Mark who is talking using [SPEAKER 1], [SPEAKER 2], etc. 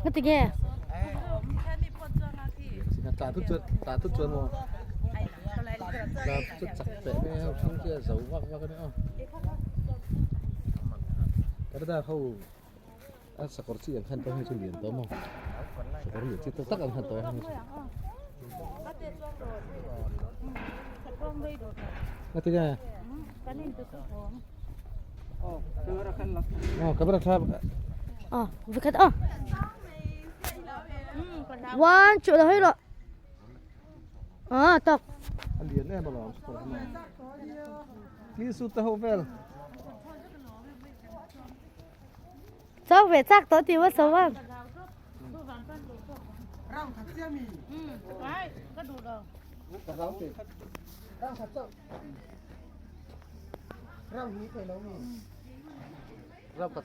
[SPEAKER 1] Ngati nge?
[SPEAKER 2] Tlan thut chuan tlan thut chuan maw tlan thut chak teh mai a hring te a zo vak vak a nia aw Canada ho a sakawr chi ang khan tawh hi chu lian tawh maw sakawr lian chi tak tak ang khan tawh hi chu ngati nge aw camera thla
[SPEAKER 1] Aw vikhat aw One chu lo hei rawh Ah tawk
[SPEAKER 2] a lian em alawm sakawr hi maw thil sut te ho vel
[SPEAKER 1] Chak ve chak tawh tih hmasa vang.
[SPEAKER 2] Rau khat.